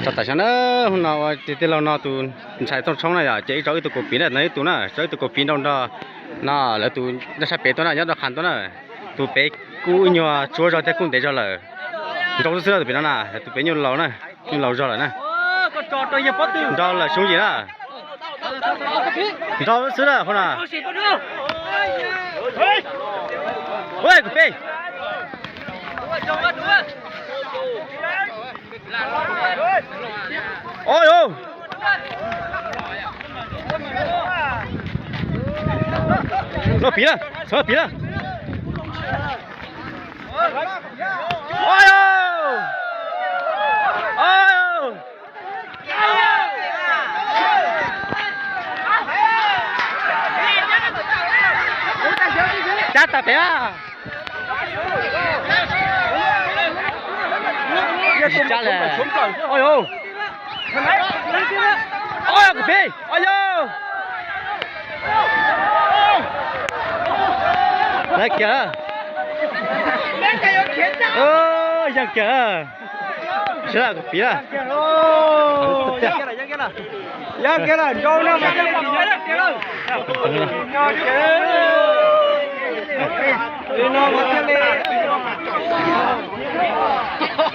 Tso tam sim no, hnub no ua tij laug no tus ntxhais Txooj Tshoob na yom, ces ib tso wb tus kaus piv na, no ib tug na, tso wb tus kaus piv nrau nrog no lawv tus nyob sab pem tuaj na, nyob rau qhov tuaj na, tus pem kuj ib nyuag tsuab zog thiab kuj ntev zog lawm. Nrau xwb xwb na tus pem no na, tus pem nyuj laus na, nyuj laus zog lawm na. Nrau lawm xyoob yim na. Nrau xwb na, qhov no. Ua kuv pem. Oj yau. Txhob piv na, txhob piv na. Oj yau. Oj yau. Cab tas pem a. Cab le. Oj yau. Oj yau, kuv pem, oj yau. Lawv kiag. Yeej kiag. Sawv daws kuv piv na.